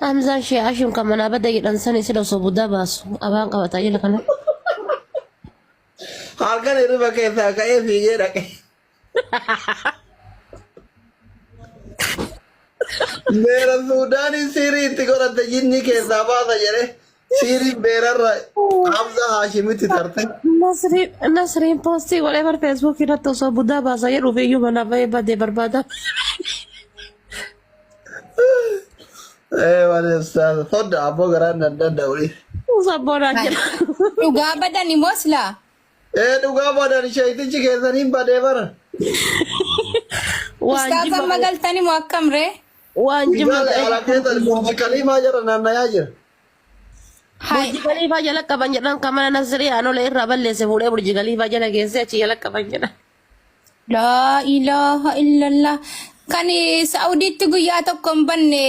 Hamzaan shee Ashim kan manaa bada jedhan sani sila osoo budaa baasu abaan qabataa jala kana. Halkan hirriba keessaa ka'ee fiigee dhaqe. Beera Suudaanii siirii itti godhatte jinni keessaa baasa jedhe siiriin beerarra Hamza Haashimitti tarte. Nasriin Nasriin poostii godhee bar feesbuukii irratti osoo budaa baasa jedhuuf iyyuu manaa bahee badee barbaada. Ee wani ustaaz sodda abboo garaan nan danda'u. Sabboonaa jira. Dhugaa badani moo silaa? Ee dhugaa badan sheeytichi keessaniin badee bara. Waan Ustaaz jimma amma galtani moo akkam ree? waan jimma Gaale ala keessan burji kaliifaa jira naannayaa jira. Hai. Burji Kaliifaa jala qaban jedhan kan mana Nasrii Aanolee irraa balleesse fuudhee Burji Kaliifaa jala geessee achi jala qaban jedhan. Laa ilaaha illallah. Kan Saa'udiitti guyyaa tokko hin banne.